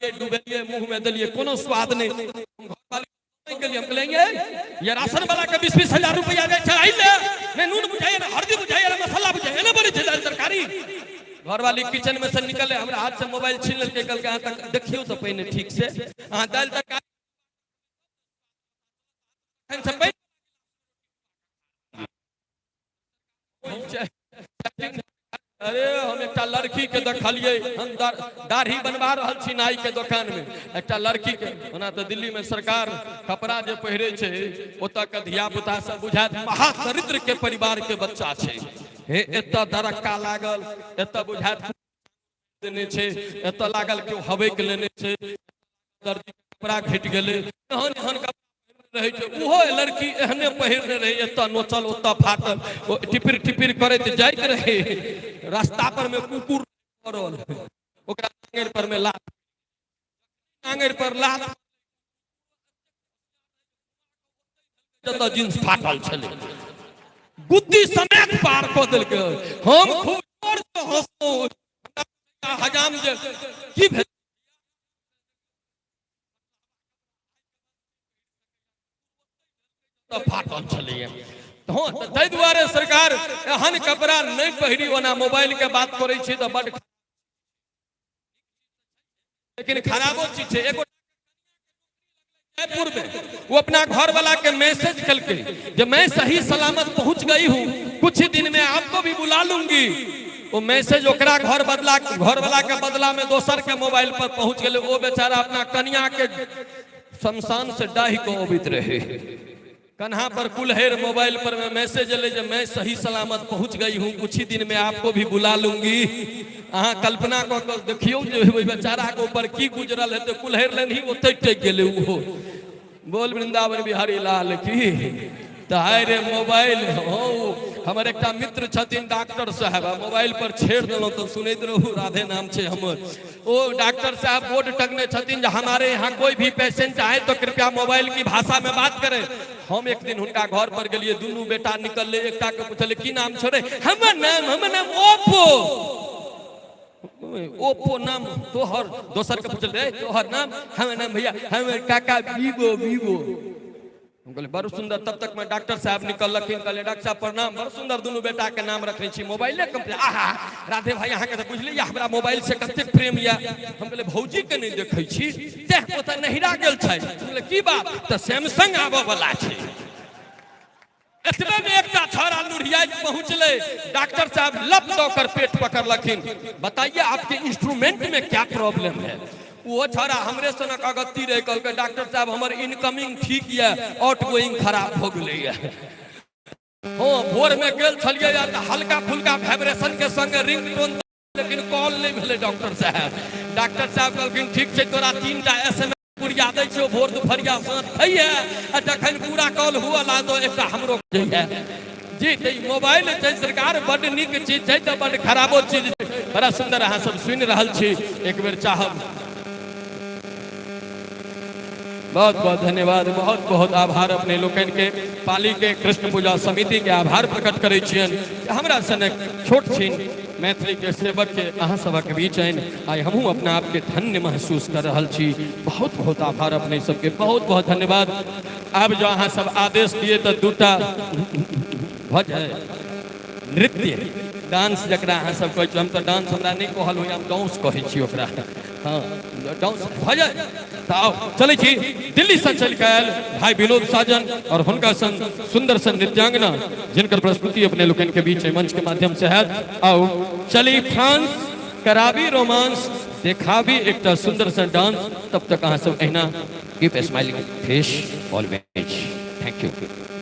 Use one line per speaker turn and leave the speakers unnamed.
मरलियै, डुबेलियै, मुँह में देलियै, कोनो स्वाद नहि। हम घरवाली गेलियै, हम कहलियै, ये राशन वाला के 20-20 हजार रुपया जाइ छै, आइ ले नहि नून बुझाइए, ने हल्दी बुझाइए, ने मसाला बुझाइए, ने बनै छै दालि तरकारी। घरवाली किचन में से निकले, हमरा हाथ से मोबाइल छीन लेलकै। कहलकै, अहाँ तक देखियौ तऽ पहिने ठीक से, अहाँ दालि तरकारी से पहिने। अरे, हम एकटा लड़की के देखलियै, हम दाढ़ी बनवा रहल छी नाई के दोकान में, एकटा लड़की के। ओना तऽ दिल्ली में सरकार कपड़ा जे पहिरे छै, ओतऽ के धिया पुता सब बुझायत महादरिद्र के परिवार के बच्चा छै। हे, एतऽ दरक्का लागल, एतऽ बुझायत देने छै, एतऽ लागल केओ हबैक लेने छै, दर्जी कपड़ा घटि गेलै, एहन एहन कपड़ा रहै छै। ओहो लड़की एहने पहिरने रहै, एतऽ नोचल, ओतऽ फाटल। ओ टिपिर टिपिर करैत जाइत रहै। रास्ता पर मे कुकुर पड़ल, ओकरा नांगरि पर मे लात, नांगरि पर लात, जतऽ जींस फाटल छलै, गुद्दी समेत पार कऽ देलकै। हम खूब जोर से हँसलहुँ। हजाम जे, की भेल? फाटल छलैया। हँ, तऽ ताहि दुआरे सरकार एहन कपड़ा नहि पहिरी। ओना मोबाइल के बात करै छी तऽ बड, लेकिन खराबो चीज छै। एगो जयपुर में वो अपना घर वाला के मैसेज कलके जे मैं सही सलामत पहुंच गई हूं, कुछ ही दिन में आपको भी बुला लूंगी। वो मैसेज ओकरा घर बदला, घर वाला के बदला में दोसर के मोबाइल पर पहुंच गेले। वो बेचारा अपना कनिया के शमशान से डाहि को अबैत रहे, कन्हा पर कुल्हेर, मोबाइल पर में मैसेज एलै जे मैं सही सलामत पहुंच गई हूं, कुछ ही दिन में आपको भी बुला लूंगी। अहाँ कल्पना कऽ कऽ देखियौ जे ओहि बेचारा के ऊपर की गुजरल हेतै। कुल्हेर लेनही ओतहि टेक गेलै ओहो। बोल वृंदावन बिहारी लाल की। तऽ हाय रे मोबाइल। हो, हमर एकटा मित्र छथिन डॉक्टर साहब, आ मोबाइल पर छेड़ देलहुँ तऽ सुनैत रहू। राधे नाम छै हमर। ओ डॉक्टर साहब बोर्ड टंगने छथिन जे हमारे यहाँ कोई भी पेशेंट आए तो कृपया मोबाइल की भाषा में बात करें। हम एक दिन हुनका घर पर गेलियै, दुनू बेटा निकलले। एकटा के पुछलियै, की नाम छौ रे? हमर नाम ओप्पो। ओप्पो नाम तोहर? दोसर के पुछलियै, तोहर नाम? हमर नाम भैया, हमर काका वीवो, वीवो। हम कहलियै, बड़ सुंदर। तब तक में डॉक्टर साहब निकललखिन। कहलियै, डॉक्टर साहब प्रणाम, बड़ सुंदर दुनू बेटा के नाम रखने छी, मोबाइले कंपनी। आहा, राधे भाई, अहाँके तऽ बुझलियै हमरा मोबाइल से कतेक प्रेम यऽ। हम कहलियै, भौजी के नहि देखै छी तें, ओतऽ नहिरा गेल छै। कहलियै, की बात? तऽ सैमसंग आबऽ वाला छै। एतबे में एकटा छौड़ा लुढ़ियाइत पहुंचले। डॉक्टर साहब लप दऽ कर पेट पकड़लखिन, बताइए, आपके इंस्ट्रूमेंट में क्या प्रॉब्लम है? वो छौड़ा हमरे सनक अगत्ती रहे। कहलकै, डॉक्टर साहब, हमर इनकमिंग ठीक यऽ, आउट गोइंग खराब भऽ गेलैया। हँ, भोर में गेल छलियै तऽ हल्का फुल्का वाइब्रेशन के संग रिंग टोन, लेकिन कॉल नहि भेलै डॉक्टर साहब। डॉक्टर साहब कहलखिन, ठीक छै, तोरा 3 टा एसएमएस पुरिया दै छियौ, भोर, दुपहरिया, साँझ खइहे आ जखन पूरा कॉल हुअ लागतो, एकटा हमरो जइहे। जी, तऽ ई मोबाइल छै सरकार, बड्ड नीक चीज छै तऽ बड्ड खराबो चीज छै। बड़ा सुंदर अहाँ सब सुनि रहल छी। एक बेर चाहब, बहुत बहुत धन्यवाद, बहुत बहुत आभार अपने लोकनि के। पाली के कृष्ण पूजा समिति के आभार प्रकट करै छियनि, हमरा सनक छोट छिन मैथिली के सेवक के अहाँ सबक बीच आनि आइ हमहूँ अपना आपके धन्य महसूस कर रहल छी। बहुत बहुत आभार अपने सबके, बहुत बहुत धन्यवाद। आब जो अहाँ सब आदेश दिए तऽ दूटा भऽ जाए नृत्य, डांस जकरा अहाँ सब कहै छी। हम तऽ डांस हमरा नहि कहल होइए, हम डांस कहै छी ओकरा। हँ, डांस भऽ जाए तऽ आउ चलै छी। दिल्लीसँ चलि कऽ आयल भाई विनोद साजन और हुनका संग सुंदर सन नृत्यांगना, जिनकर प्रस्तुति अपने लोकनि के बीच मंच के माध्यम से हैत। आउ चली फ्रांस, कराबी रोमांस, देखाबी एकटा सुंदर सन डांस। तब तक अहाँ सब एहिना keep smiling face always. Thank you.